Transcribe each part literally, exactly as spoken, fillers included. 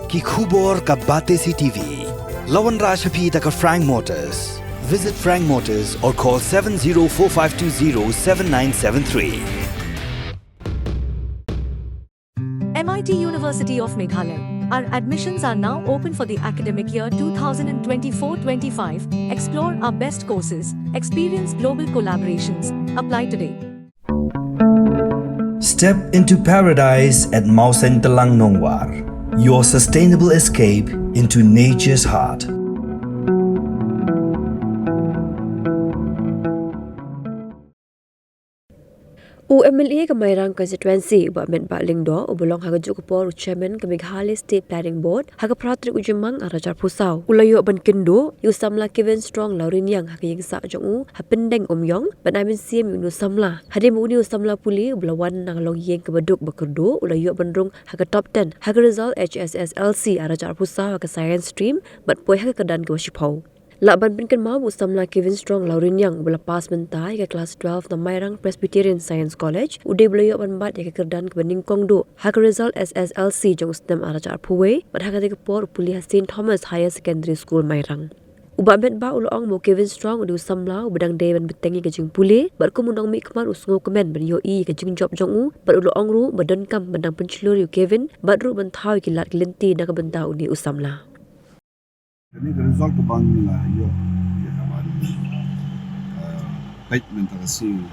Ki khubor ka Batesi T V. La wanrah sha phi da ka Frank Motors. Visit Frank Motors or call seven zero four five two zero seven nine seven three. M I T University of Meghalaya. Our admissions are now open for the academic year two thousand twenty-four twenty-five. Explore our best courses, experience global collaborations. Apply today. Step into paradise at Mawsyntelang Nongwar, your sustainable escape into nature's heart. U M L A ka Mairang constituency, u Bah Metbah Lyngdoh, uba long ha kajuh ka por u chairman ka Meghalaya State Planning Board, ha ka phra tarik u Jymmang arhajar arphew saw, u la ïoh ban kynduh ïa u samla Kevin Strong Lawriniang ha ka ïing sah jong u ha Pyndeng Umïong, ban ai mynsiem ïa une u samla. Hadien ba une u samla pule uba la wan na ka longïing kaba duk ba kyrduh u la ïoh ban rung ha ka top ten ha ka result H S S L C arhajar arphew saw ha ka science stream, bad poi ha ka kyrdan kaba shiphew. Lah ban pynkynmaw ba u samla Kevin Strong Lawriniang uba la pass mynta ïa ka class twelve na Mairang Presbyterian Science College, u dei ba la ïoh ban bat ïa ka kyrdan kaba nyngkong duh ha ka result S S L C jong u snem arhajar arphew wei, bad ha katei ka por u pule ha Saint Thomas Higher Secondary School Mairang. U Bah Metbah u la ong ba u Kevin Strong u dei u samla uba dang dei ban bteng ïa ka jingpule, bad kum u nongmihkhmat u sngewkmen ban ïohi ïa ka jingjop jong u, bad u la ong ruh ba donkam ban dang pynshlur ïa u Kevin, bad ruh ban thaw ïa ki lad ki lynti na ka bynta une u samla. Kane ka result kaba ngi la ïoh ïa kaba, eh, peit mynta ka sngi.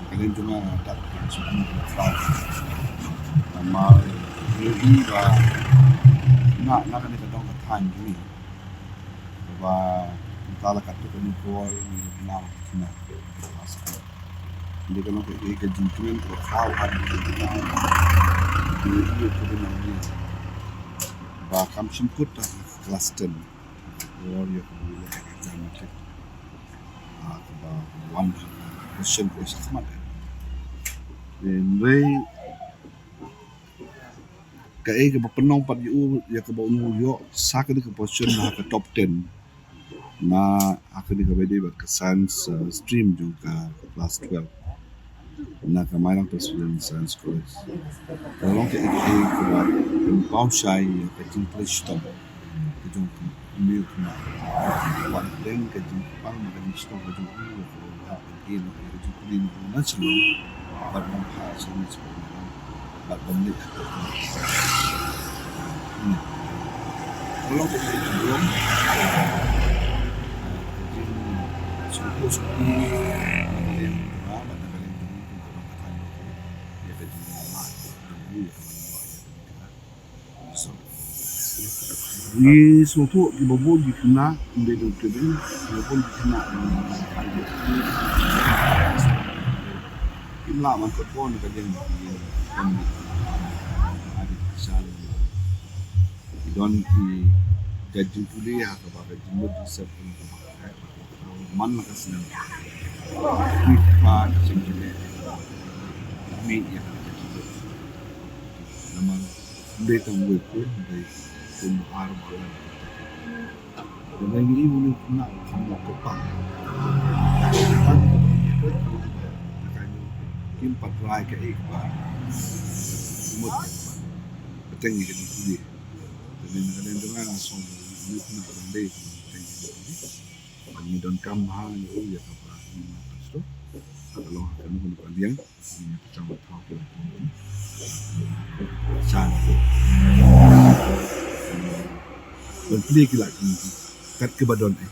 Ka liang jong nga nga dap ka shu kum ka proud. Namar ngi ïohi ba na, na kane ka dong ka thaiñ jong ngi, kaba mynta la katto katne por ngi la bna la ka jingkmen. Dei ka long ka, ka jingkmen kaba khraw ha ngi, ngi ïohi ïa ka bynta ngi. Ba kam shym kut ha class ten. Bor ïa ka bor ïa ka exam matric. Ah, kaba wan ha ka question ko shakhmat. Hynrei kaei kaba pynlong pat ïa u, ïa kaba u ïoh sa kane ka position na ka top ten. Na ha kane kaba dei bad ka science, uh, stream jong ka class twelve. Na ka Mairang Presbyterian Science College. Ka long kaei kaei kaba pynpaw shai ïa ka jingtrei shitom ka jong u kmie u kmie. Wat la dei ka jingpang ma ka jingshitom ka jong u, ka long ka jingpang ma ka jingpang ma ka jingpang. Bad ban phah sha ngi sha ngi bad ban leh ha ka jingpang. Ka long ka jingpang. Ka jingsngewthuh sngewthuh. Ka long ka jingpang. Ka long ka jingpang. Ngi sngewthuh kiba bun ki khynnah, ym dei tang u Kevin, kiba bun ki khynnah, kim lah ban kut bor na ka liang jong ki, ki don ki jait jingpule ha kaba ka jingmut jingsep kaba man la ka snem. Ki kpa ki jingpule. Mih ïa ka jingmut. Namar ym dei tang uwei pun, ym dei kum ar ba la. Ym dei ngi ïohi une u khynnah kham la kyrpang. Kim pat rai kaei kaba mut ïa kaba bteng ïa ka jingpule. Te na ka liang jong nga nga sngew une u khynnah ba dang dei bteng ïa ka jingpule. Ngi donkam ha ngi ïa kaba ngi mut shuh. Ka long ha kano kano ka liang. Ngi pynshong thaw ki la pun. Shan. Ban plie ki la ki kat kiba don eh.